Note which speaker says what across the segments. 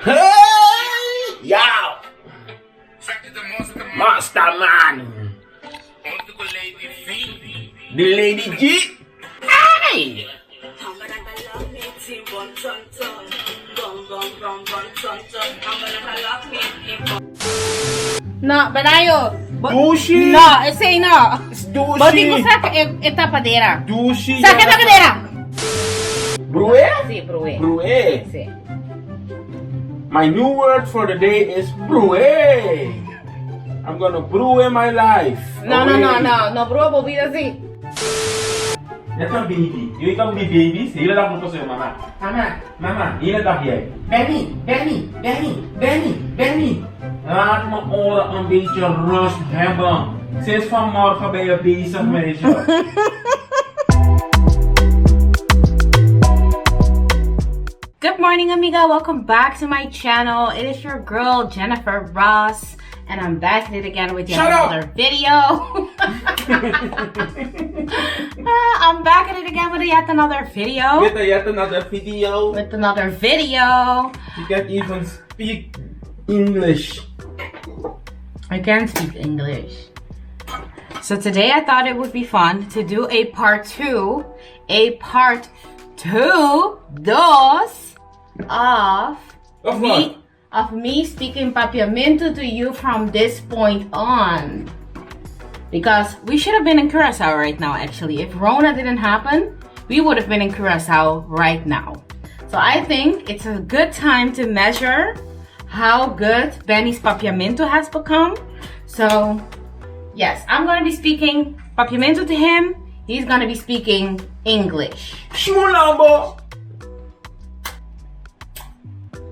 Speaker 1: Hey! Yow! Monster Man! The Lady G! Hey!
Speaker 2: No, Benayo.
Speaker 1: Dushi!
Speaker 2: No, esei no.
Speaker 1: Dushi!
Speaker 2: Bo tin ku saka e, e tapadera.
Speaker 1: Dushi!
Speaker 2: Saka e tapadera!
Speaker 1: Brué?
Speaker 2: Sí, brué.
Speaker 1: Brué.
Speaker 2: Sí.
Speaker 1: My new word for the day is brué. I'm gonna brué my life.
Speaker 2: No, no, no,
Speaker 1: Away.
Speaker 2: no. No brua bo bida así.
Speaker 1: Net een baby. Jullie kan die baby's de hele dag roepen ze mama.
Speaker 2: Mama.
Speaker 1: Mama, de hele dag jij. Benny, Benny, Benny, Benny, Benny. Laat mijn oren een beetje rust hebben. Sinds vanmorgen ben je bezig, meisje.
Speaker 2: Good morning, amiga. Welcome back to my channel. It is your girl, Jennifer Ross, and I'm back at it again with yet
Speaker 1: Shut up.
Speaker 2: another video. Ah, I'm back at it again with yet another video.
Speaker 1: With yet another video.
Speaker 2: With another video.
Speaker 1: You can't even speak English.
Speaker 2: I can speak English. So today I thought it would be fun to do a part two, a part two, dos of
Speaker 1: Of
Speaker 2: me
Speaker 1: what?
Speaker 2: of me speaking papiamento to you from this point on. Because we should have been in Curacao right now, actually. If Rona didn't happen, we would have been in Curacao right now. So I think it's a good time to measure how good Benny's papiamento has become. So, yes, I'm gonna be speaking papiamento to him. He's gonna be speaking English.
Speaker 1: Shmulambo!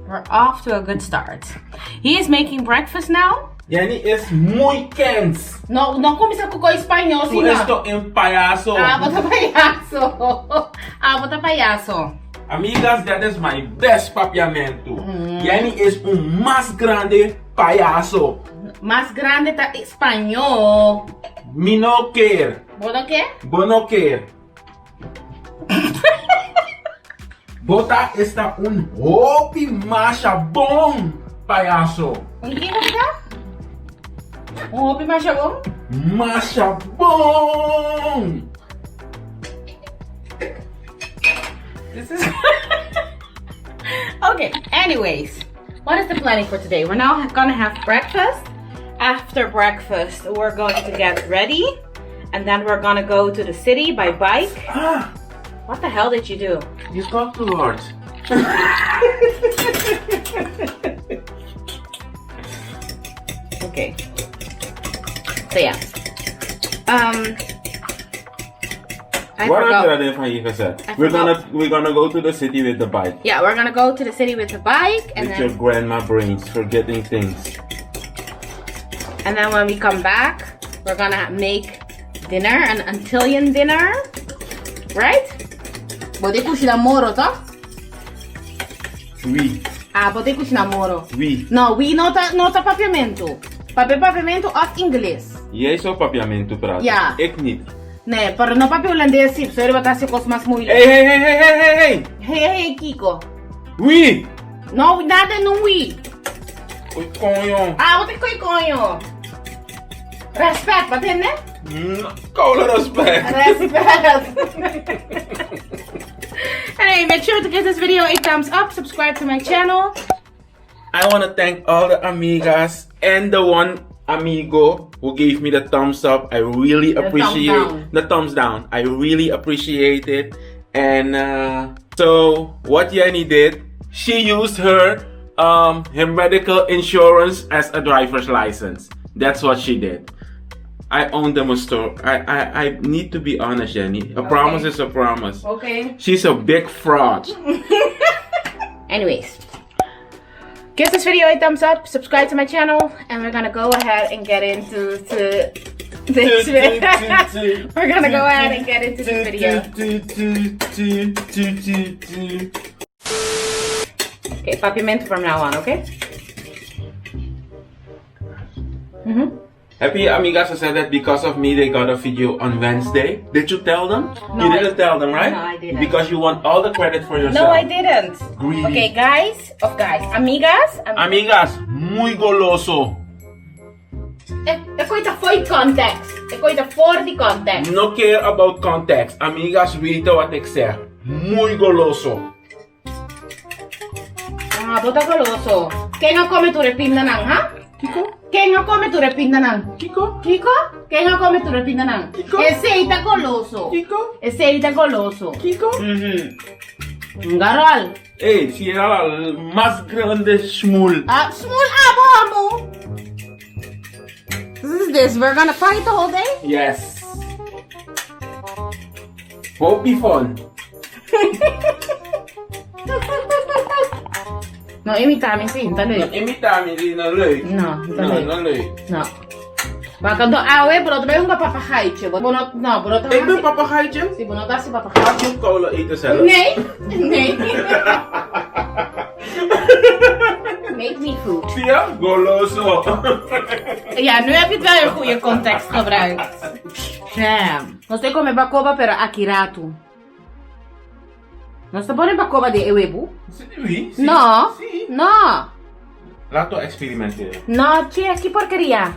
Speaker 2: We're off to a good start. He is making breakfast now.
Speaker 1: Jenny is muy kens.
Speaker 2: No, no kuminsá ku spañó,
Speaker 1: Tu esto un payaso.
Speaker 2: Ah, bo ta payaso. Ah, bo ta payaso.
Speaker 1: Amigas, that is my best papiamento. Jenny is un mas grande payaso.
Speaker 2: Mas grande ta spañó.
Speaker 1: Mi no ke.
Speaker 2: Bo no ke?
Speaker 1: Bo no ke. Bo ta esta un hopi masha bon payaso.
Speaker 2: Un kiko ta? Un hopi masha bon?
Speaker 1: Masha bon.
Speaker 2: This is Okay, anyways, what is the planning for today? We're now gonna have breakfast. After breakfast, we're going to get ready and then we're gonna go to the city by bike.
Speaker 1: Ah,
Speaker 2: What the hell did you do?
Speaker 1: you talk too hard.
Speaker 2: Okay. So yeah. I
Speaker 1: What
Speaker 2: forgot.
Speaker 1: heb je van hier gezet?
Speaker 2: I
Speaker 1: We're
Speaker 2: forgot.
Speaker 1: gonna we're gonna go to the city with the bike.
Speaker 2: Yeah, we're gonna go to the city with the bike and
Speaker 1: With
Speaker 2: then
Speaker 1: your grandma brains, forgetting things.
Speaker 2: and then when we come back, we're gonna make dinner, an Antillean dinner. Right? Bo ta kushina moro, toch?
Speaker 1: Oui,
Speaker 2: Ah, bo ta kushina moro.
Speaker 1: oui.
Speaker 2: No, oui no ta no ta papiamento. Papia papiamento òf ingles.
Speaker 1: Jij zou papiamento praten.
Speaker 2: Ja.
Speaker 1: Ik niet.
Speaker 2: Nee, pero no papia hulandes sí, sorry, bo ta kos mas moeilijk.
Speaker 1: Hey, hey, hey, hey, hey, hey, hey.
Speaker 2: Hey, hey, Kiko.
Speaker 1: Oui.
Speaker 2: No, nada no oui.
Speaker 1: Oei, coño.
Speaker 2: Ah, wat ik coño. Respect, wat in, hè?
Speaker 1: Koude respect.
Speaker 2: Respect. hey, make sure to give this video a thumbs up, subscribe to my channel.
Speaker 1: I want to thank all the amigas and the one amigo who gave me the thumbs up. I really
Speaker 2: The thumbs
Speaker 1: appreciate
Speaker 2: down.
Speaker 1: the thumbs down. I really appreciate it. And so what Jenny did, she used her her medical insurance as a driver's license. That's what she did. I own them a store. I, I, I need to be honest, Jenny. A promise is a promise.
Speaker 2: Okay.
Speaker 1: She's a big fraud.
Speaker 2: Anyways, give this video a thumbs up, subscribe to my channel, and we're gonna go ahead and get into to this video. we're gonna go ahead and get into this video. Okay, papiamento from now on, okay? Mm-hmm.
Speaker 1: Happy amigas who said that because of me they got a video on Wednesday. Did you tell them?
Speaker 2: No,
Speaker 1: you
Speaker 2: I-
Speaker 1: didn't tell them, right?
Speaker 2: No, I didn't.
Speaker 1: Because you want all the credit for yourself.
Speaker 2: No, I didn't.
Speaker 1: Greedy.
Speaker 2: Okay, guys, of guys, amigas. Am
Speaker 1: Amigas, muy goloso.
Speaker 2: Ik gooi het voor context. Ik gooi het voor die context.
Speaker 1: No care about context. Amigas weten wat ik zeg. Muy goloso.
Speaker 2: Ah, bo ta goloso. Ken a come tur e pindanan, ha?
Speaker 1: Kiko?
Speaker 2: Ken a come tur e pindanan?
Speaker 1: Kiko?
Speaker 2: Kiko? Ken a come tur e pindanan?
Speaker 1: Kiko?
Speaker 2: Esey ta goloso.
Speaker 1: Kiko?
Speaker 2: Esey ta goloso.
Speaker 1: Kiko?
Speaker 2: Mhm. Garol.
Speaker 1: Ey, si era la mas grande smul.
Speaker 2: Ah, smul abo amo. This is this. We're gonna fight the whole day?
Speaker 1: Yes. Hopi fun.
Speaker 2: No imita mi si, ta leuk.
Speaker 1: Imita mi si, no leuk.
Speaker 2: No, ta
Speaker 1: No,
Speaker 2: leuk.
Speaker 1: no leuk.
Speaker 2: No. Maar kan do awe, bro, ta un papagaaitje. Bo no, no, bro, ta
Speaker 1: Ik ben papagaaitje.
Speaker 2: Si, bo no ta si papagaaitje.
Speaker 1: Gaat je kolen eten zelf?
Speaker 2: Nee, nee. Make me food.
Speaker 1: Zie je? Goloso.
Speaker 2: Ja, nu heb je het wel in goede context gebruikt. Damn. Nos ta come bacoba, pero aki ratu. Nos ta pone bacoba den e webu?
Speaker 1: Wie? Si.
Speaker 2: No.
Speaker 1: Si.
Speaker 2: No.
Speaker 1: Laten we experimenteren.
Speaker 2: No, che, ki porkeria.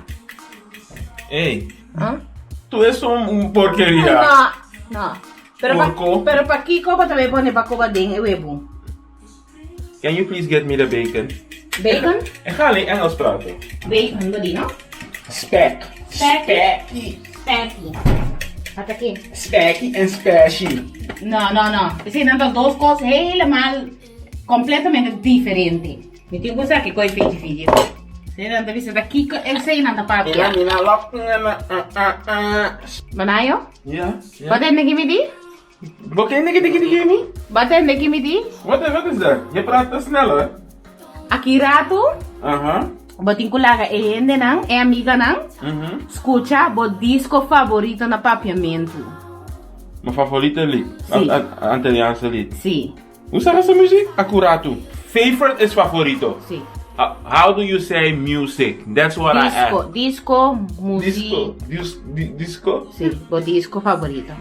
Speaker 1: Hey,
Speaker 2: Huh?
Speaker 1: tu es un porkeria.
Speaker 2: No, no. Pero pa,
Speaker 1: Porco.
Speaker 2: pero pakiko bo tambe pone bacoba den e webu?
Speaker 1: Can you please get me the bacon?
Speaker 2: Bacon?
Speaker 1: Ik ga alleen Engels praten.
Speaker 2: Bacon, bo di no?
Speaker 1: Spek.
Speaker 2: Spekkie. Spekkie. Wat aki?
Speaker 1: Spekkie en spesje.
Speaker 2: No, no, no. Esei nan ta dos kos helemaal completamente diferente. Mi tin ku sa kiko e fechi video. Esei nan ta bisa ta kiko esei nan ta papia.
Speaker 1: Mina, lok, na, ah, ah, ah.
Speaker 2: Banayo?
Speaker 1: Ja, ja.
Speaker 2: Wat heb ik met die?
Speaker 1: Wat ken ik die mi?
Speaker 2: Wat heb ik met die?
Speaker 1: Wat, wat is dat? Je praat te snel, hè?
Speaker 2: Aki ratu,
Speaker 1: Aha.
Speaker 2: bo tin ku laga e hendenan, e amiganan, skucha bo disko favorito na papiamentu.
Speaker 1: Mijn favoriete lied.
Speaker 2: Si.
Speaker 1: Antilliaanse lied.
Speaker 2: Si.
Speaker 1: Hoe zeggen ze muziek? Akuratu. Favorite is favorito.
Speaker 2: Si.
Speaker 1: How do you say music? That's what I
Speaker 2: Disco,
Speaker 1: asked.
Speaker 2: disco, muziek.
Speaker 1: Disco. Dis, di, disco?
Speaker 2: Si, bo disco favorito.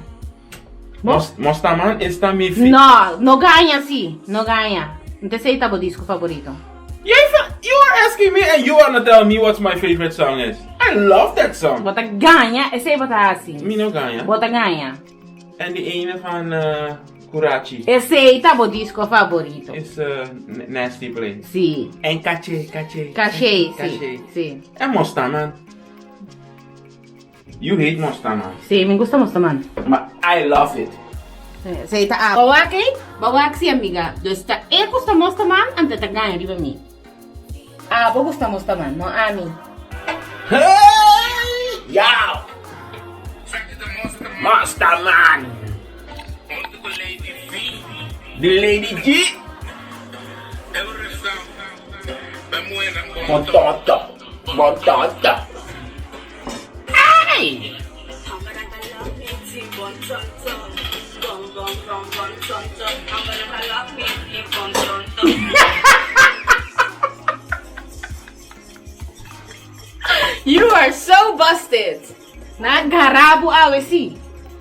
Speaker 2: Bo?
Speaker 1: Mos, Mostaman is dat mi fi.
Speaker 2: No, no gaña si, no gaña. Anto esei ta bo disco favorito.
Speaker 1: Jij you are asking me and you wanna tell me what my favorite song is. I love that song.
Speaker 2: Bo ta gaña, esei bo ta hasi.
Speaker 1: Mi no gaña.
Speaker 2: Bo ta gaña.
Speaker 1: En die ene van uh, Kurachi.
Speaker 2: Esei ta bo disco favorito.
Speaker 1: Is uh, Nasty Play.
Speaker 2: Si.
Speaker 1: En Caché, Caché.
Speaker 2: Caché, si. Si.
Speaker 1: En Mostaman. You hate Mostaman.
Speaker 2: Si, mi gusta Mostaman.
Speaker 1: Maar I love it.
Speaker 2: Esei ta a. Bo wak ei? Bo wak si amiga. Dus ta e gusta Mostaman, anto ta gaña riba mi. Abo gusta Mostaman, no ami.
Speaker 1: Hey! Yow! Mostaman! De Lady G! Bontoto! Bontoto! Ai!
Speaker 2: You are so busted! Na garabu awe si.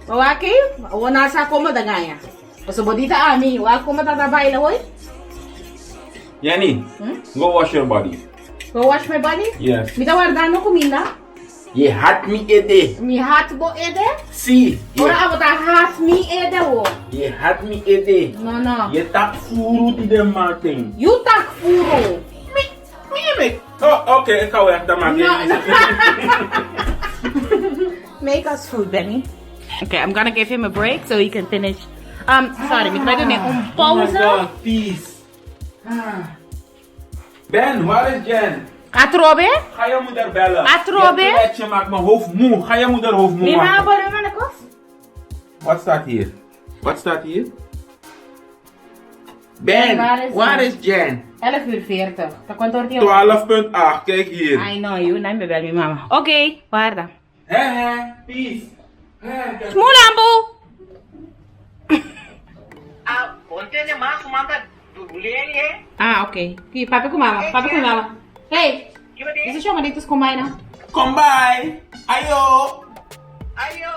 Speaker 2: Wak ei, awor nan sa como ta gaña. Pasobra bo di ta ami, wak como ta ta baila hoy.
Speaker 1: Jenny,
Speaker 2: hmm?
Speaker 1: go wash your body.
Speaker 2: Go wash my body?
Speaker 1: Yes.
Speaker 2: Mi ta wardando cuminda.
Speaker 1: Je hat mi ede.
Speaker 2: Mi hat bo ede?
Speaker 1: Si.
Speaker 2: Ora abo ta hat mi ede wo.
Speaker 1: Je hat mi ede.
Speaker 2: No, no.
Speaker 1: Je tak furu di den maten.
Speaker 2: You tak furu.
Speaker 1: Mi, mi mi. Oh, oké, okay, ik ga weg. Dan maak
Speaker 2: No, no. Make us food, Benny. Okay, I'm gonna give him a break so he can finish. Um, sorry, mi ta bai dune un pauze.
Speaker 1: Oh my God, peace. Ben, waar is Jen?
Speaker 2: Atrobe?
Speaker 1: Ga je moeder bellen.
Speaker 2: Atrobe?
Speaker 1: Je kletje maakt mijn hoofd moe. Ga je moeder hoofd moe
Speaker 2: Mi
Speaker 1: maken.
Speaker 2: ma bo de kos?
Speaker 1: Wat staat hier? Wat staat hier? Ben,
Speaker 2: Waar is
Speaker 1: waar
Speaker 2: Jen?
Speaker 1: is Jen?
Speaker 2: 11 uur 40. Ta cuanto ora
Speaker 1: 12.8, kijk hier.
Speaker 2: I know you, nee, mi bel mi mama. Oké, okay, warda.
Speaker 1: Hè hè, peace. Hè,
Speaker 2: Smulambo!
Speaker 3: Ah, ponte de mas, manda
Speaker 2: Ah, oké. Okay. Papi ku mama, papi ku mama. Hey, is het jongen dit is kom bijna.
Speaker 1: Kom bai! Ayo!
Speaker 3: Ayo!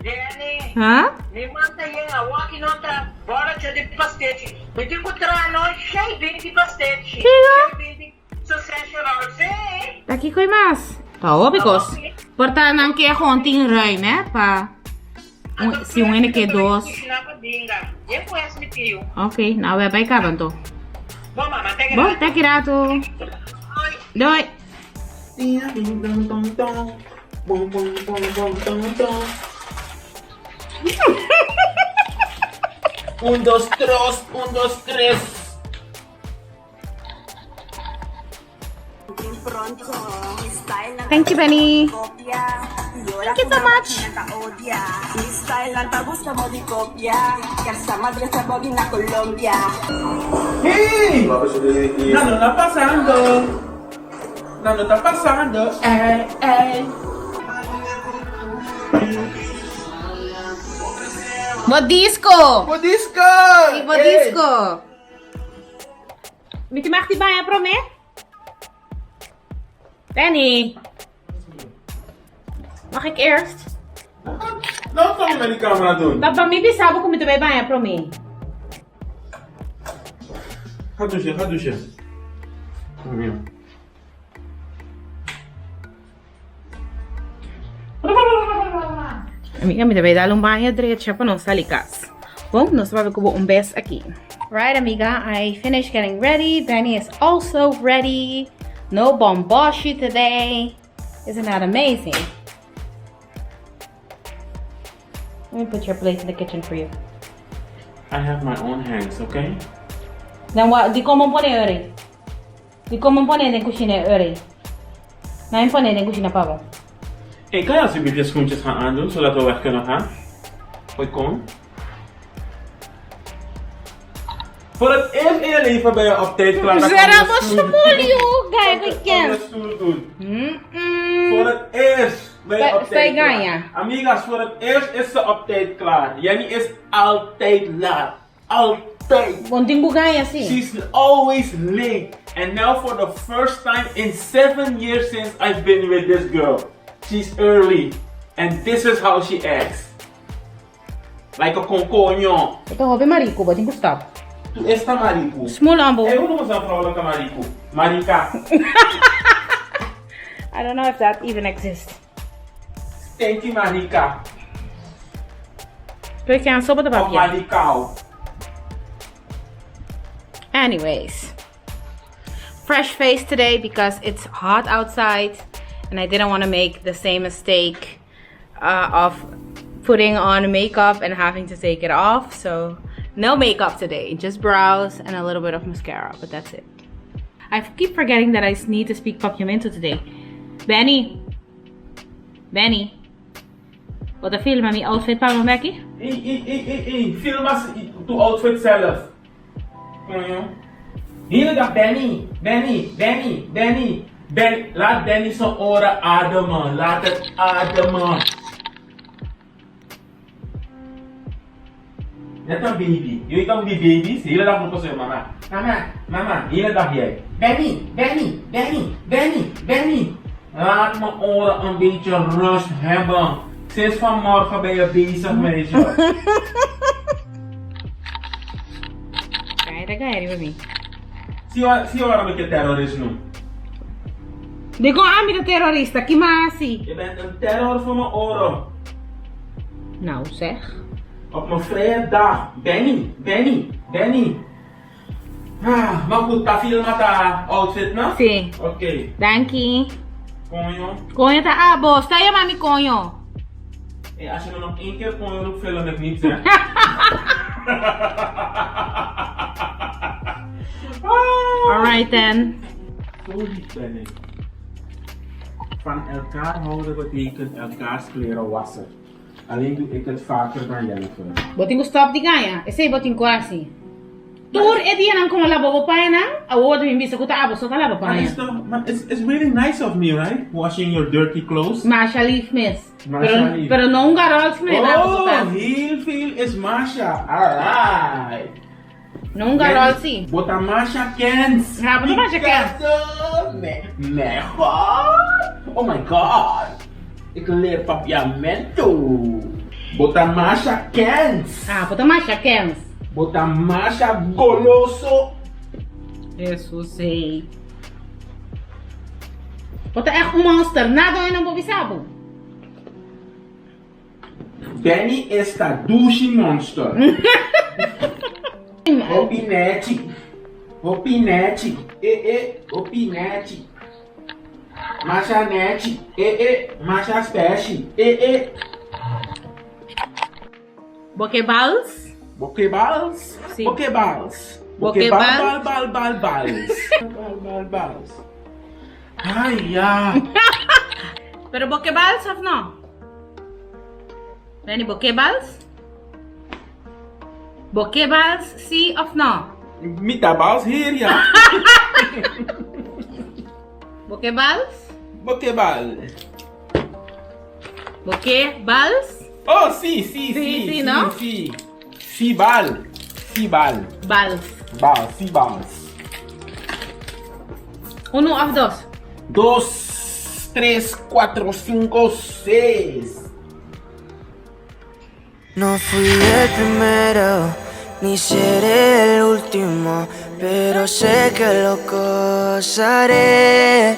Speaker 3: Jenny!
Speaker 2: Ha?
Speaker 3: Mi manta yen awaki no ta bòròtje di pastechi. Mi tin ku traha no shei 20 pastechi.
Speaker 2: Kiko?
Speaker 3: Shei 20 sausage roll. Sí!
Speaker 2: Ta kiko i mas? Ta hopi kos. Por ta nan ke gewoon tin ruim, hè, pa un, si un hende ke dos. Ok, nou we bai kaba anto.
Speaker 3: Bon mama, te
Speaker 2: Bon, te ki rato. Doei.
Speaker 1: Un, dos, tres, un, dos, tres.
Speaker 2: Thank you, Benny. Thank you so much.
Speaker 1: Hey! Nan no ta pasando. Nan no ta pasando. Ey, ey.
Speaker 2: Bo disco!
Speaker 1: Bo disco!
Speaker 2: Sí, bo disco! Mi te mag di baña promé? Benny! Mag ik eerst?
Speaker 1: Nou kan je met die camera doen.
Speaker 2: Pa mi bisa bo ku mi ta bai baña promé.
Speaker 1: Ga douchen, ga douchen. Kom hier.
Speaker 2: Amiga, mi ta bai dal un baño drecha pa nos sali kas. Bon, nos ta papia ku bo un bes aki. Right, amiga, I finished getting ready. Benny is also ready. No bomboshi today. Isn't that amazing? Let me put your plate in the kitchen for you.
Speaker 1: I have my own hands, okay?
Speaker 2: Dan wa, di como pone ori. Di kon bo pone den kushina e ora ei? Nan mi pone den kushina pa bo.
Speaker 1: Hey, kan je alsjeblieft je schoentjes gaan aandoen zodat we weg kunnen gaan? Hoi kom. Voor het eerst in je leven ben je op tijd klaar. Dan
Speaker 2: Zera
Speaker 1: kan je
Speaker 2: bo
Speaker 1: stoer doen.
Speaker 2: smoel yu, guy
Speaker 1: Dan
Speaker 2: ku
Speaker 1: kan je
Speaker 2: ken.
Speaker 1: stoer doen.
Speaker 2: Mm-mm.
Speaker 1: Voor het eerst ben je
Speaker 2: Sta-
Speaker 1: op
Speaker 2: sta
Speaker 1: tijd
Speaker 2: je
Speaker 1: klaar.
Speaker 2: ganja?
Speaker 1: Amigas, voor het eerst is ze op tijd klaar. Jenny is altijd laat. Altijd.
Speaker 2: Bon tin ku gaña si.
Speaker 1: She's always late. And now for the first time in seven years since I've been with this girl, she's early. And this is how she acts. Like a concoño.
Speaker 2: E ta hopi mariku, bo tin ku stop.
Speaker 1: Tu esta mariku.
Speaker 2: Smul ambo.
Speaker 1: Hey, hoe noemen ze een vrouwelijke mariku? Marika.
Speaker 2: I don't know if that even exists.
Speaker 1: Stinky Marika.
Speaker 2: Pero ken sopa ta
Speaker 1: Of
Speaker 2: papia.
Speaker 1: Marikao.
Speaker 2: Anyways, fresh face today because it's hot outside and I didn't want to make the same mistake uh, of putting on makeup and having to take it off. So no makeup today, just brows and a little bit of mascara, but that's it. I keep forgetting that I need to speak Papiamento today. Benny, Benny, wat een film mi outfit pa Becky?
Speaker 1: Ey, ey, ey, ey, ey. Film als tu outfit zelf. Coño. Hele dag Benny, Benny, Benny, Benny. Ben, laat Benny zijn oren ademen. Laat het ademen. Net een baby. Je weet toch die baby's? De hele dag roepen ze mama. Mama, mama. De hele dag jij. Benny, Benny, Benny, Benny, Benny. Laat mijn oren een beetje rust hebben. Sinds vanmorgen ben je bezig, meisje.
Speaker 2: Kijk, daar ga je mi.
Speaker 1: Zie je, zie je waarom ik je terrorist noem?
Speaker 2: Dikon ami ta terorista, ki masi?
Speaker 1: Je bent een terror voor mijn oren.
Speaker 2: Nou zeg.
Speaker 1: Op mijn vrije dag. Benny, Benny, Benny. Ah, maar goed, ta filma ta outfit, no?
Speaker 2: Si.
Speaker 1: Oké. Okay.
Speaker 2: Danki.
Speaker 1: Coño.
Speaker 2: Coño ta abo. Sta je mami coño.
Speaker 1: Hey, als je me nog één keer coño roept, film ik niet, hè?
Speaker 2: Alright then.
Speaker 1: Zo lief ben ik. Van elkaar houden betekent elkaars kleren wassen. Alleen doe ik het vaker dan Jennifer.
Speaker 2: Bo tin ku stop di gaña. Esei bo tin ku hasi. Tur e dianan ku mi a laba bo pañanan, awor ta bin bisa ku ta abo so ta laba
Speaker 1: Maar
Speaker 2: paña.
Speaker 1: is toch, maar it's, it's really nice of me, right? Washing your dirty clothes.
Speaker 2: Masha lief mes.
Speaker 1: Masha
Speaker 2: Pero,
Speaker 1: lief.
Speaker 2: pero no un garot me abo so
Speaker 1: Oh,
Speaker 2: ta.
Speaker 1: heel veel is Masha. Alright.
Speaker 2: No hunga rol si.
Speaker 1: Bo ta masha kens.
Speaker 2: Ja, bo ta masha kens.
Speaker 1: Mehor. Oh my God. Ik leer papiamento. Bo ta masha kens.
Speaker 2: Ah, bo ta masha kens.
Speaker 1: Bo ta masha goloso.
Speaker 2: Jesus, hey. Bo ta echt un monster. Nada hoy no bo bisa bo.
Speaker 1: Benny esta dushi monster. Hopi nechi. Hopi nechi. Eh eh, hopi nechi. Masha nechi. Eh eh, masha speshi. Eh eh.
Speaker 2: Bo ke bals?
Speaker 1: Bo ke bals?
Speaker 2: Si.
Speaker 1: Bo ke bals?
Speaker 2: Bo
Speaker 1: Bo ke
Speaker 2: ke
Speaker 1: bal
Speaker 2: bals?
Speaker 1: bal bal bal bals. Bal bal bals. Ay ya.
Speaker 2: Pero bo ke bals of no? Benny, bo ke bals? Bo ke bals si of no?
Speaker 1: Mi ta bals hier ya.
Speaker 2: Bo ke bals?
Speaker 1: Bo ke bal.
Speaker 2: Bo ke bals?
Speaker 1: Oh, si, si,
Speaker 2: Si,
Speaker 1: si,
Speaker 2: si,
Speaker 1: si,
Speaker 2: no?
Speaker 1: si. Si bal. Si bal.
Speaker 2: Bals.
Speaker 1: Bal, si bals.
Speaker 2: Uno of dos?
Speaker 1: Dos, tres, cuatro, cinco, seis.
Speaker 4: No fui el primero, ni seré el último, pero sé que lo gozaré.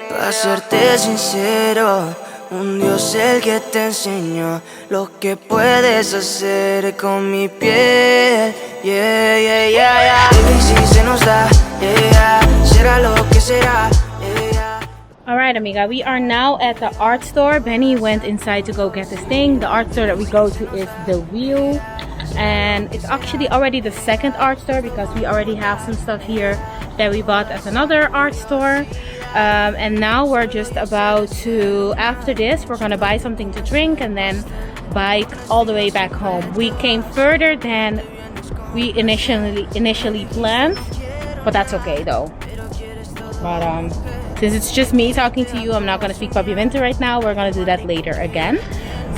Speaker 4: Pa' serte sincero, un Dios el que te enseñó lo que puedes hacer con mi piel. Yeah. Baby, si se nos da, yeah, será lo que será. Yeah.
Speaker 2: All right, amiga, we are now at the art store. Benny went inside to go get this thing. The art store that we go to is The Wheel. And it's actually already the second art store because we already have some stuff here that we bought at another art store. And now we're just about to, after this, we're gonna buy something to drink and then bike all the way back home. We came further than we initially planned, but that's okay though. But since it's just me talking to you, I'm not gonna speak Papiamento right now. We're gonna do that later again.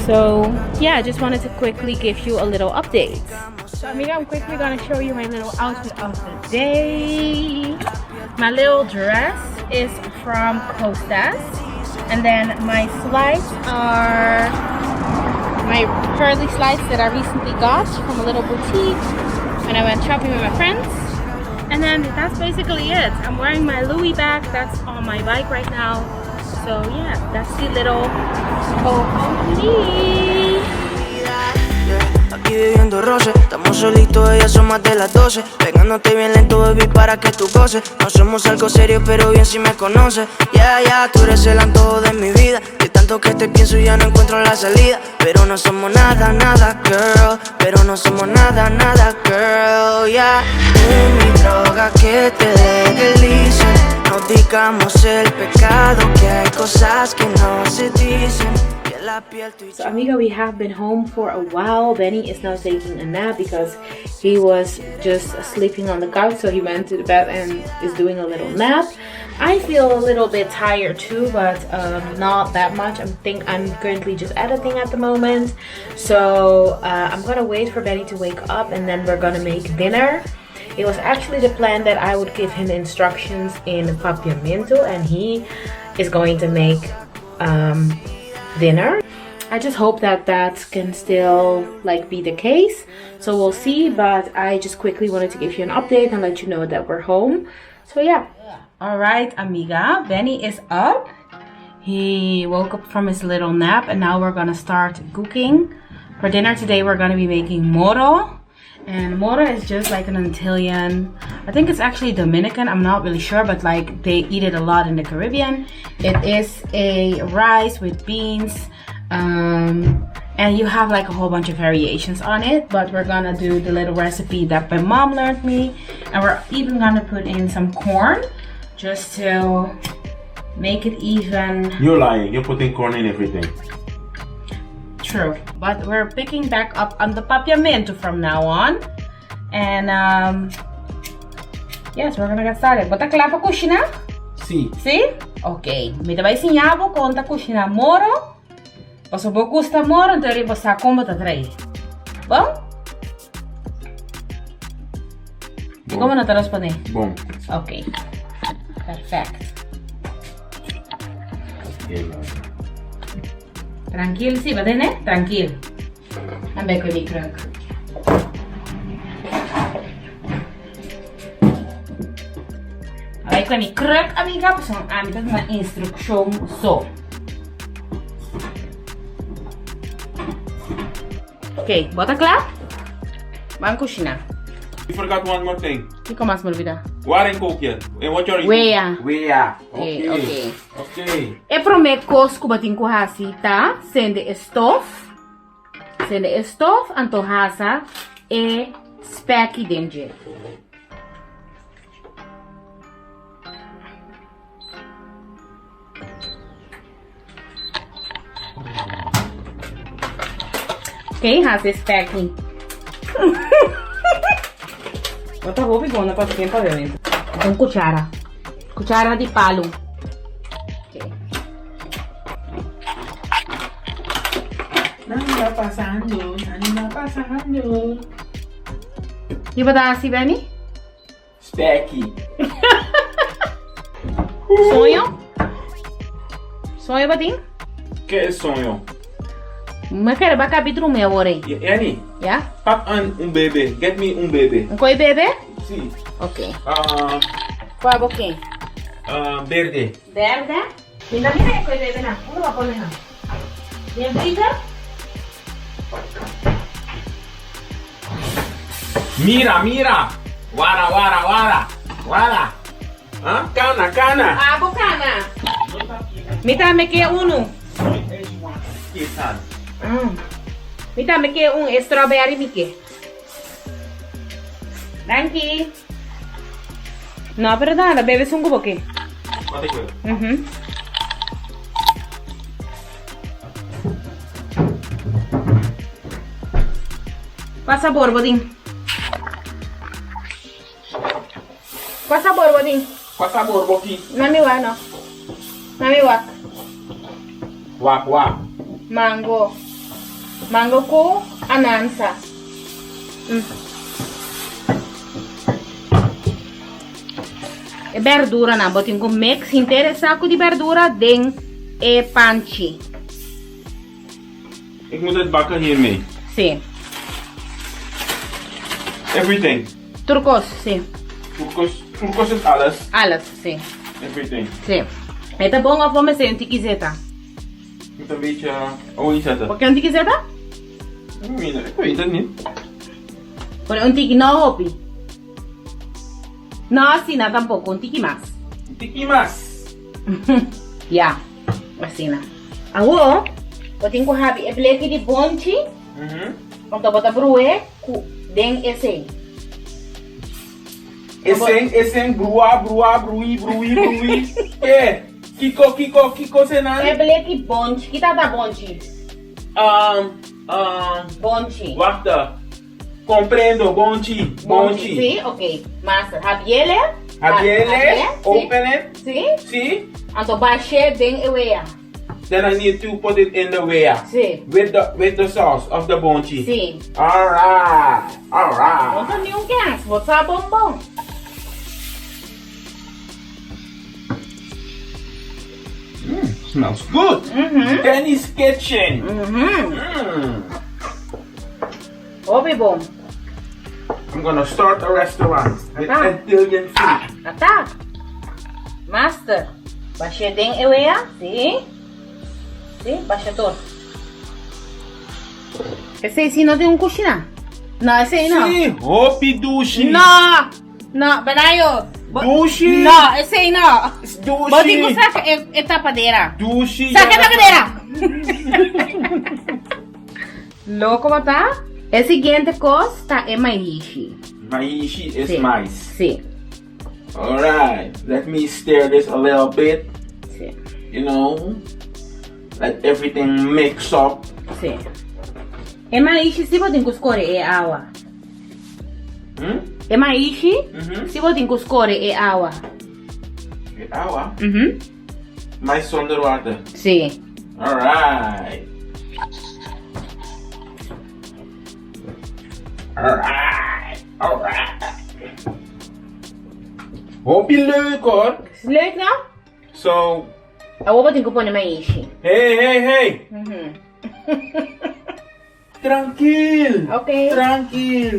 Speaker 2: I just wanted to quickly give you a little update. So amiga, I'm quickly gonna show you my little outfit of the day. My little dress is from Costas. And then my slides are my pearly slides that I recently got from a little boutique when I went shopping with my friends. And then that's basically it. I'm wearing my Louis bag that's on my bike right now. That's the little complete.
Speaker 4: Aquí viviendo roce, estamos solitos, ellas son más de las 12. Pegándote bien lento, baby, para que tú goces. No somos algo serio, pero bien si me conoces. Yeah, yeah, tú eres el antojo de mi vida. De tanto que te pienso ya no encuentro la salida. Pero no somos nada, nada, girl. Pero no somos nada, nada, girl, yeah. Tú mi droga que te legalicen. No digamos el pecado, que hay cosas que no se dicen. La piel tú y
Speaker 2: So amiga, we have been home for a while. Benny is now taking a nap because he was just sleeping on the couch, so he went to the bed and is doing a little nap. I feel a little bit tired too, but not that much. I think I'm currently just editing at the moment. So I'm going to wait for Benny to wake up and then we're going to make dinner. It was actually the plan that I would give him instructions in Papiamento and he is going to make dinner. I just hope that that can still be the case. So we'll see, but I just quickly wanted to give you an update and let you know that we're home. All right, amiga, Benny is up. He woke up from his little nap and now we're going to start cooking. For dinner today, we're going to be making moro. And moro is just like an Antillean, I think it's actually Dominican, I'm not really sure, but they eat it a lot in the Caribbean. It is a rice with beans, and you have a whole bunch of variations on it, but we're going to do the little recipe that my mom learned me, and we're even going to put in some corn just to make it even.
Speaker 1: You're lying, you're putting corn in everything.
Speaker 2: True, but we're picking back up on the papiamento from now on. And yes, we're going to get started. Bo ta kla pa kushiná?
Speaker 1: Si.
Speaker 2: Si? Ok. Mi ta bai siña bo kon ta kushiná moro. Paso bo gusta moro, anto bo sa kon bo ta trah'é. Bon? Dikon bo no ta respondé?
Speaker 1: Bon.
Speaker 2: Ok. Perfect. Trankil si, bo tende? Trankil. Dan ben ku mi kruk. Bai ku mi kruk, amiga, pasobra ami ta duna instrukshon so. Ok, bo ta kla? Ban kushiná.
Speaker 1: You forgot one more thing.
Speaker 2: Kiko mas mi olbida?
Speaker 1: Waar in kook je? In what your
Speaker 2: Wea.
Speaker 1: Wea.
Speaker 2: Ok, ok.
Speaker 1: Ok.
Speaker 2: E promé kos ku bo tin ku hasi ta sende e stof. Sende e stof anto hasa e spèki den dje. Ok, hasi e spèki. Bo ta hopi bon na pasa tempu awe. Un kuchara. Kuchara di palu.
Speaker 1: Nada pasando, nada pasando.
Speaker 2: Ki bo ta hasi, Benny?
Speaker 1: Speki.
Speaker 2: Soño? Soño bo tin?
Speaker 1: Ke es soño?
Speaker 2: Mi kere ba kabi drumi awor ei.
Speaker 1: Annie.
Speaker 2: Ya?
Speaker 1: Pak un bebe. Get me un bebe.
Speaker 2: Un koi bebe?
Speaker 1: Si.
Speaker 2: Ok. Kua bo ke?
Speaker 1: Berde.
Speaker 2: Berde? Mi ta mira e koi bebe nan. Unda bo a pone nan? Den freezer?
Speaker 1: Mira, mira! Wara, wara, wara! Wara! Ah, kana, kana!
Speaker 2: Ah, bo kana! Mi tambe ke unu. Mi tambe ke un e strawberry mi ke. Danki. No, pero nada, bebe esun ku bo ke.
Speaker 1: Wat ik wil?
Speaker 2: Mhm. Kua sabor bo tin? Kua sabor bo tin?
Speaker 1: Kua sabor bo ki?
Speaker 2: Nami wak no. Nami wak.
Speaker 1: Wak wak.
Speaker 2: Mango. Mango ku anansa. Mm. E berduranan bo tin ku mix henter e saku di berdura den e panchi.
Speaker 1: Ik moet het bakken hiermee.
Speaker 2: Si.
Speaker 1: Everything.
Speaker 2: Tur kos, si.
Speaker 1: Tur kos, tur kos is alles.
Speaker 2: Alles, si.
Speaker 1: Everything.
Speaker 2: Si. E ta bon of bo mester un tiki zeta?
Speaker 1: Moet een beetje olie zetten.
Speaker 2: Bo ke un tiki zeta?
Speaker 1: Ik weet het niet.
Speaker 2: Pone un tiki, no hopi. No asina tampoco, un tiki mas.
Speaker 1: Un tiki mas.
Speaker 2: Ya, asina. Awo, bo tin ku habi e bleki di bonchi, anto bo ta bru'e ku den esei.
Speaker 1: Esen, esen, brua, brua, brui, brui, brui. Ke? Kiko, kiko, kiko senan?
Speaker 2: E bleki bonchi, kita ta bonchi?
Speaker 1: Um, um.
Speaker 2: Bonchi.
Speaker 1: Wacht. Comprendo, bonchi, bonchi.
Speaker 2: Si, ok. Master, habiele.
Speaker 1: Habiele, open it.
Speaker 2: Si.
Speaker 1: Si.
Speaker 2: Anto bashe den e wea.
Speaker 1: Then I need to put it in the wea.
Speaker 2: Si.
Speaker 1: With the, with the sauce of the bonchi.
Speaker 2: Si.
Speaker 1: Alright, alright.
Speaker 2: Bo ta niun kens, bo sa bon bon.
Speaker 1: Mm, smells good. Benny's Kitchen. Mm.
Speaker 2: Hopi bon.
Speaker 1: I'm gonna start a restaurant with
Speaker 2: Ata.
Speaker 1: Antillian food.
Speaker 2: Ata. Master. Bashe den e wea. Si. Si, bashe tur. Esei si no tin un kushina. No, esei no.
Speaker 1: Si, hopi dushi.
Speaker 2: No. No, Benayo. Bo-
Speaker 1: Dushi.
Speaker 2: No, esei no.
Speaker 1: Dushi.
Speaker 2: Bo tin ku saka e, e tapadera.
Speaker 1: Dushi.
Speaker 2: Saka e tapadera. Loko bo ta? E siguiente kos ta e maishi.
Speaker 1: Maishi is
Speaker 2: Sí.
Speaker 1: mais.
Speaker 2: Sí.
Speaker 1: Alright, let me stir this a little bit.
Speaker 2: Sí.
Speaker 1: You know, let everything mix up.
Speaker 2: Sí. E maishi si bo tin ku skore e awa.
Speaker 1: Hmm?
Speaker 2: E maishi
Speaker 1: Mhm.
Speaker 2: si bo tin ku skore e awa.
Speaker 1: E awa?
Speaker 2: Mhm.
Speaker 1: Mais zonder water.
Speaker 2: Sí.
Speaker 1: Alright. Alright. Alright. Hopi leuk hoor.
Speaker 2: Is leuk no?
Speaker 1: So.
Speaker 2: Awor bo tin ku pone maishi.
Speaker 1: Hey, hey, hey. Trankil.
Speaker 2: Ok.
Speaker 1: Trankil.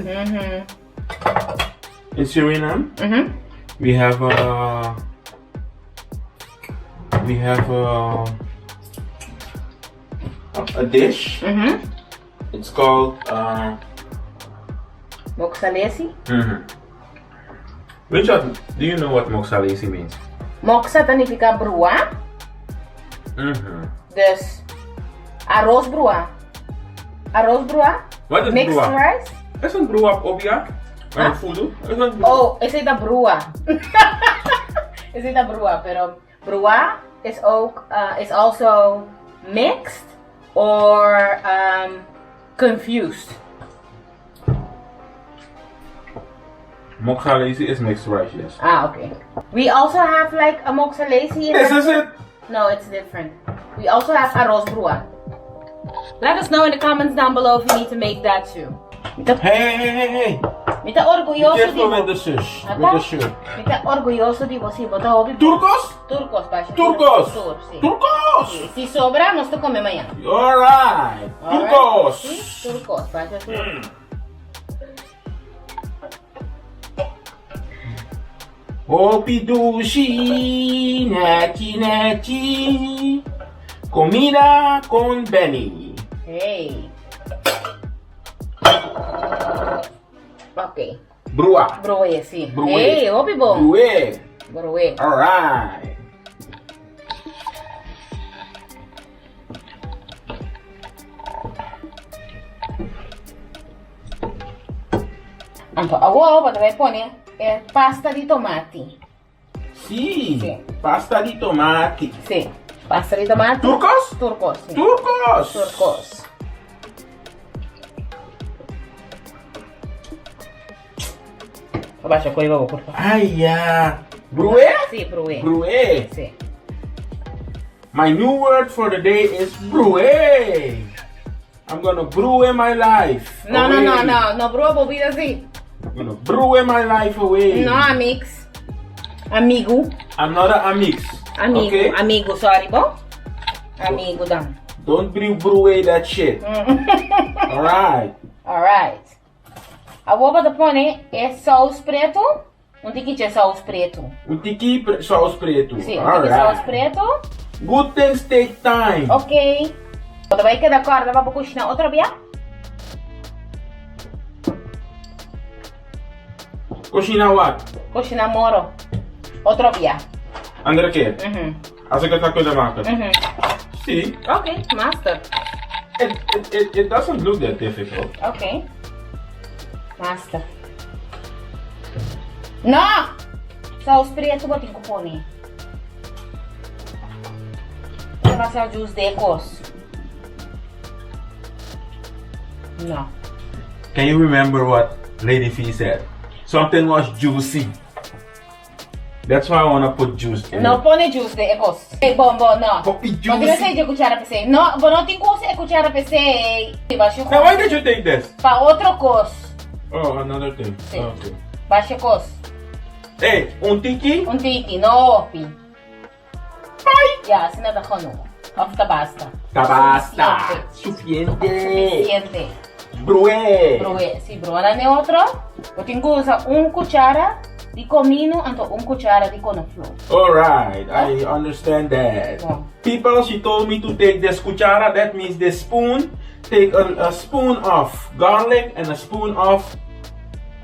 Speaker 1: In Suriname, we have a we have a a dish. It's called uh,
Speaker 2: Moxalesi?
Speaker 1: Weet je wat, do you know what moxalesi means?
Speaker 2: Moxa ta nifica brua. Dus arroz brua. Arroz brua?
Speaker 1: Wat is
Speaker 2: Mixed
Speaker 1: brua?
Speaker 2: rice?
Speaker 1: Is een brua op ja?
Speaker 2: Huh?
Speaker 1: Voodoo? Is een brua?
Speaker 2: Oh, esey ta brua. Esey ta brua, pero brua is ook uh, is also mixed or um, confused.
Speaker 1: Moxalesi is mixed rice, yes.
Speaker 2: Ah, okay. We also have like a moxalesi.
Speaker 1: This is it.
Speaker 2: No, it's different. We also have arroz brua. Let us know in the comments down below if you need to make that too.
Speaker 1: Hey, hey, hey, hey.
Speaker 2: Mi ta orguyoso di
Speaker 1: Careful
Speaker 2: bo.
Speaker 1: with the shish.
Speaker 2: Ata?
Speaker 1: With the shirt.
Speaker 2: Mi ta orguyoso di bo si bo ta hopi.
Speaker 1: Turcos?
Speaker 2: Turcos, basha.
Speaker 1: Turcos!
Speaker 2: Tur, si.
Speaker 1: Turcos!
Speaker 2: Si sobra, nos ta come mañana.
Speaker 1: Alright! Turcos!
Speaker 2: Si, turcos, basha tur.
Speaker 1: Hopi dushi, nechi nechi. Comida con Benny.
Speaker 2: Hey. Ok.
Speaker 1: Brua.
Speaker 2: Broe, si.
Speaker 1: Broe.
Speaker 2: Hey, hopi bon.
Speaker 1: Broe.
Speaker 2: Broe.
Speaker 1: Alright.
Speaker 2: Anto awor bo ta bai pone e pasta di tomati.
Speaker 1: Si,
Speaker 2: Si.
Speaker 1: pasta di tomati.
Speaker 2: Si, pasta di tomati.
Speaker 1: Turcos?
Speaker 2: Turcos, si.
Speaker 1: Turcos!
Speaker 2: Turcos. Abasha koi babo, por favor.
Speaker 1: Ay, ya. Brué?
Speaker 2: Si, brué.
Speaker 1: Brué.
Speaker 2: Si.
Speaker 1: My new word for the day is brué. I'm gonna brué my life.
Speaker 2: No, no, no,
Speaker 1: away.
Speaker 2: no, no brua bo bida si.
Speaker 1: I'm gonna brué my life away.
Speaker 2: No, amix. Amigu.
Speaker 1: I'm not a amix.
Speaker 2: Amigu,
Speaker 1: Okay?
Speaker 2: amigu, sorry bo. Amigu dan.
Speaker 1: Don't be brué that shit. Alright.
Speaker 2: Alright. Awor bo ta pone e saus preto. Un tiki dje saus preto.
Speaker 1: Un tiki saus preto.
Speaker 2: Sí, un tiki saus preto.
Speaker 1: Good things take time.
Speaker 2: Ok. Bo ta bai keda kòrda pa bo kushina otro bia?
Speaker 1: Kushina wat?
Speaker 2: Kushina moro. Otro bia.
Speaker 1: Andere keer?
Speaker 2: Mhm.
Speaker 1: Als ik het had kunnen maken.
Speaker 2: Mhm.
Speaker 1: Sí.
Speaker 2: Ok, master.
Speaker 1: It, it, it, it doesn't look that difficult.
Speaker 2: Ok. Master. No! Saus preto bo tin ku pone. Demasiado juice de kos. No.
Speaker 1: Can you remember what Lady V said? Something was juicy. That's why I wanna put juice in
Speaker 2: No
Speaker 1: it.
Speaker 2: pone juice den e kos. Ey, bon, bon, no.
Speaker 1: Hopi
Speaker 2: Bo tin
Speaker 1: juicy.
Speaker 2: esei dje kuchara pesei. No, bo no tin ku usa e kuchara pesei. Basha
Speaker 1: Now why did you take this?
Speaker 2: Pa otro kos.
Speaker 1: Oh, another thing.
Speaker 2: Sí.
Speaker 1: Okay.
Speaker 2: Basha kos.
Speaker 1: Hey, un tiki?
Speaker 2: Un tiki, no hopi.
Speaker 1: Bye.
Speaker 2: Ya, asina ta genoeg. Of ta basta.
Speaker 1: Ta basta.
Speaker 2: Suficiente.
Speaker 1: Suficiente.
Speaker 2: Suficiente.
Speaker 1: Brué.
Speaker 2: Brué. Si bruá nan e otro, bo tin ku usa un kuchara di komino anto un kuchara di konofló.
Speaker 1: Alright, I understand that.
Speaker 2: Bon.
Speaker 1: People, she told me to take this cuchara, that means this spoon. Take a, a spoon of garlic and a spoon of,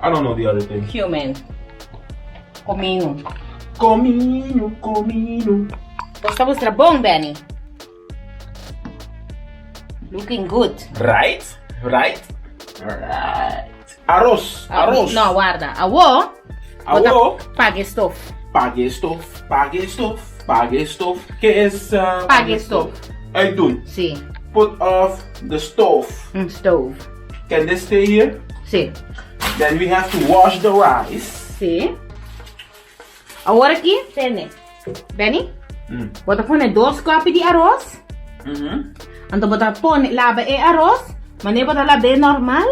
Speaker 1: I don't know the other thing.
Speaker 2: Cumin. Komino.
Speaker 1: Komino, komino.
Speaker 2: Bo ta mustra bon, Benny. Looking good.
Speaker 1: Right? Right? Right. Arroz, arroz.
Speaker 2: No, warda. Awo.
Speaker 1: Awo.
Speaker 2: Paga e stof.
Speaker 1: Paga e stof, paga e stof, paga e stof. Ke is... Uh,
Speaker 2: Paga e stof.
Speaker 1: Uitdoen.
Speaker 2: Si.
Speaker 1: Put off the stove.
Speaker 2: Un stove.
Speaker 1: Can this stay here?
Speaker 2: Si.
Speaker 1: Then we have to wash the rice.
Speaker 2: Si. Awor aki, tene. Benny,
Speaker 1: Mm.
Speaker 2: bo ta pone dos kopi di aros.
Speaker 1: Mm -hmm.
Speaker 2: Anto bo ta pone laba e aros, mane bo ta lab'é normal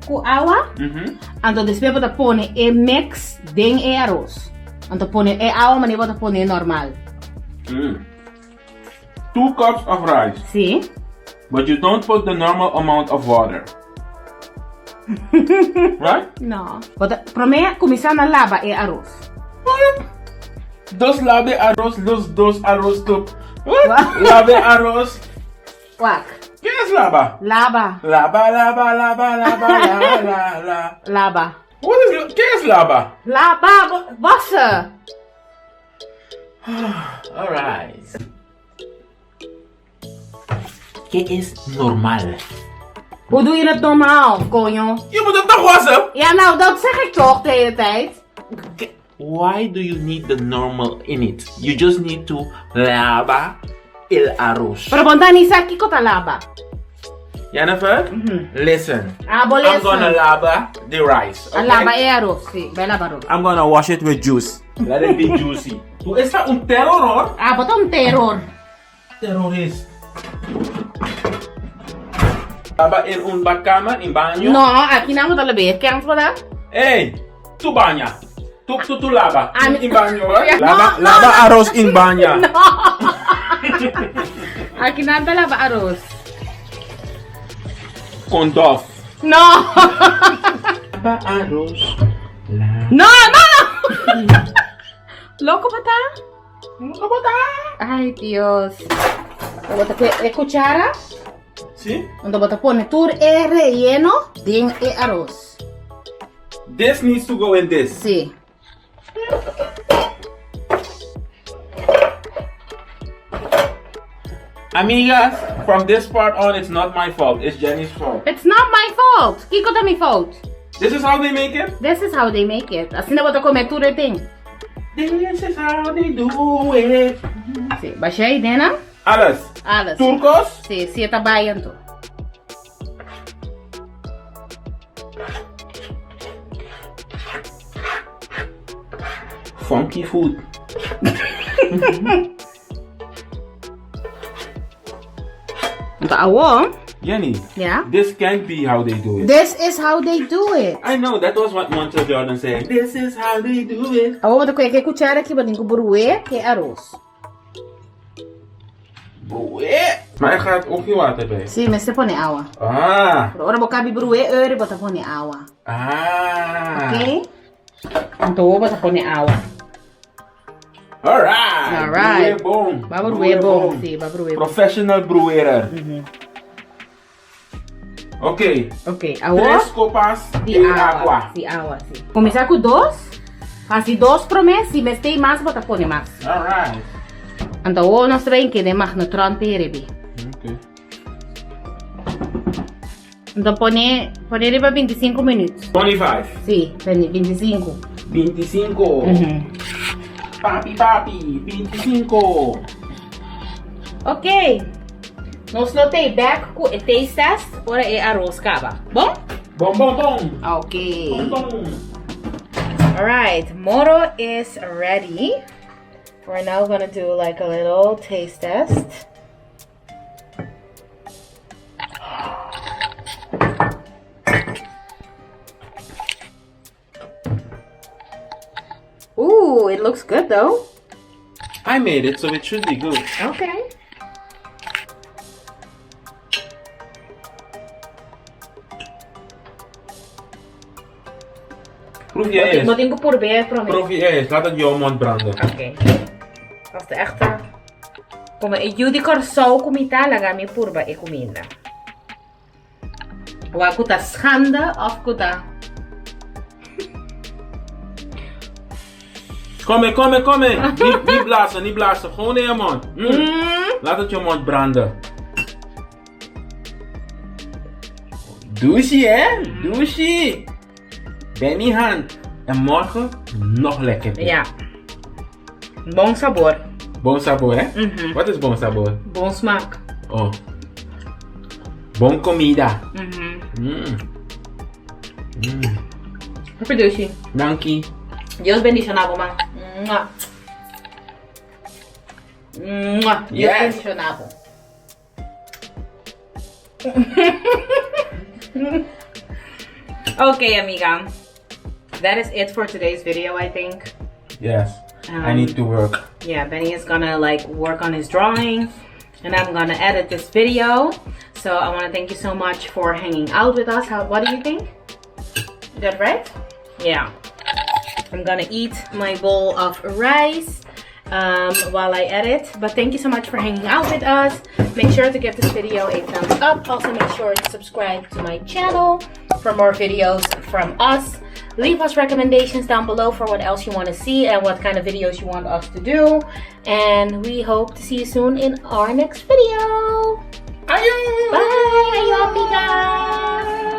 Speaker 2: ku awa.
Speaker 1: Mm -hmm.
Speaker 2: Anto despues bo ta pone e mix den e aros. Anto pone e awa manera bo ta pone normal.
Speaker 1: Mm. 2 cups of rice.
Speaker 2: Si.
Speaker 1: But you don't put the normal amount of water. right?
Speaker 2: No. Bo ta prome kuminsá na laba e aros.
Speaker 1: What? Dos labe aros, los dos aros to. What? Labe aros.
Speaker 2: Wak.
Speaker 1: Ke es laba?
Speaker 2: Laba.
Speaker 1: Laba, laba, laba, laba, la, la, la.
Speaker 2: Laba.
Speaker 1: What is, ke es laba?
Speaker 2: Laba, wassen.
Speaker 1: Alright. Ke es normal?
Speaker 2: Hoe doe je dat normaal, coño?
Speaker 1: Je moet het toch wassen?
Speaker 2: Ja, nou, dat zeg ik toch de hele tijd.
Speaker 1: Why do you need the normal in it? You just need to laba el arroz.
Speaker 2: Pero bo ta ni sa kiko ta laba.
Speaker 1: Jennifer, listen.
Speaker 2: Ah, bo
Speaker 1: I'm
Speaker 2: listen.
Speaker 1: gonna laba the rice.
Speaker 2: A
Speaker 1: Okay?
Speaker 2: laba e arroz, si. Bai laba arroz.
Speaker 1: I'm gonna wash it with juice. Let it be juicy. Tu esta un terror, hoor.
Speaker 2: Ah, bo ta un terror.
Speaker 1: Terrorist. Laba in un badkamer, in baño.
Speaker 2: No, aki nan bo ta lab'é. Kens bo ta?
Speaker 1: Hey, tu baña. Tu, tu, tu laba.
Speaker 2: Ah,
Speaker 1: In baño, hoor.
Speaker 2: Ja,
Speaker 1: Laba,
Speaker 2: no,
Speaker 1: laba
Speaker 2: no.
Speaker 1: arroz in baña.
Speaker 2: No. Aki nan ta laba arroz.
Speaker 1: Con dof.
Speaker 2: No.
Speaker 1: Laba arroz. La...
Speaker 2: No, no, no. Loco bo ta?
Speaker 1: Loco bo ta?
Speaker 2: Ay, Dios. Bo ta ke e cuchara?
Speaker 1: Si.
Speaker 2: Anto bo ta pone tur e relleno den e arroz.
Speaker 1: This needs to go in this.
Speaker 2: Si.
Speaker 1: Amigas, from this part on it's not my fault, it's Jenny's fault.
Speaker 2: It's not my fault. Kiko ta mi fault?
Speaker 1: This is how they make it?
Speaker 2: This is how they make it. Asina bo ta come tur e ting.
Speaker 1: This is how they do it.
Speaker 2: Si, basha ei dena.
Speaker 1: Alles.
Speaker 2: Alles.
Speaker 1: Turcos?
Speaker 2: Si, si e ta bai anto.
Speaker 1: Funky food.
Speaker 2: Anto awo.
Speaker 1: Jenny.
Speaker 2: Ja?
Speaker 1: This can't be how they do it.
Speaker 2: This is how they do it.
Speaker 1: I know, that was what Montel Jordan said. This is how they do it.
Speaker 2: Awo bo ta koe ke kuchara aki bo tin ku brué ke aros.
Speaker 1: Brué? Maar er gaat ook geen water bij.
Speaker 2: Si, mester pone awa.
Speaker 1: Ah.
Speaker 2: Pero ora bo kabi brué ori bo ta pone awa.
Speaker 1: Ah.
Speaker 2: Oké? Anto awo bo ta pone awa.
Speaker 1: Alright.
Speaker 2: Alright.
Speaker 1: Brué bon.
Speaker 2: Ba brué bon. Si, ba brué bon.
Speaker 1: Professional bruerer. Oké.
Speaker 2: Oké, awo.
Speaker 1: Tres copas
Speaker 2: Di
Speaker 1: de
Speaker 2: awa.
Speaker 1: agua.
Speaker 2: Di awa, si. Kuminsá ku dos. Hasi dos promé, si mester mas bo ta pone mas.
Speaker 1: Alright.
Speaker 2: Anto awo nos ta bay kende magnetron pa heribi.
Speaker 1: Oké.
Speaker 2: Anto pone, pone riba 25 minuut.
Speaker 1: 25.
Speaker 2: Si, 25.
Speaker 1: 25. Papi, papi, 25.
Speaker 2: Ok. Nos lo tei bek ku e taste test ora e aros kaba. Bon?
Speaker 1: Bon, bon, bon.
Speaker 2: Ok.
Speaker 1: Bon, bon.
Speaker 2: Alright, moro is ready. We're now gonna do like a little taste test. Ooh, it looks good though.
Speaker 1: I made it, so it should be good.
Speaker 2: Okay.
Speaker 1: Proef jij eens.
Speaker 2: Bo tin ku purbe prome.
Speaker 1: Proef jij eens. Laat het jouw mond branden.
Speaker 2: Oké. Als de echte. Komo e yu di Kòrsou ku mi ta, laga mi purba e kuminda. Wak ku ta schande of ku ta.
Speaker 1: Come, come, come. Niet, niet blazen, niet blazen. Gewoon in je mond. Laat het je mond branden. Douche, hè? Douche. Benny hand. En morgen nog lekkerder.
Speaker 2: Ja. Bon sabor.
Speaker 1: Bon sabor, hè? Wat is bon sabor?
Speaker 2: Bon smaak.
Speaker 1: Oh. Bon comida.
Speaker 2: Hopi dushi.
Speaker 1: Danki.
Speaker 2: Dios bendiciona bo man. Mua. Mua. Dios
Speaker 1: Yes.
Speaker 2: bendiciona bo. Okay, amiga. That is it for today's video, I think.
Speaker 1: Yes. I need to work.
Speaker 2: Yeah, Benny is gonna, like, work on his drawing and I'm gonna edit this video. So I wanna thank you so much for hanging out with us. What do you think? Good, right? Yeah. I'm gonna eat my bowl of rice while I edit. But thank you so much for hanging out with us. Make sure to give this video a thumbs up. Also, make sure to subscribe to my channel for more videos from us. Leave us recommendations down below for what else you want to see and what kind of videos you want us to do. And we hope to see you soon in our next video.
Speaker 1: Ayo!
Speaker 2: Bye! Ayo, amiga!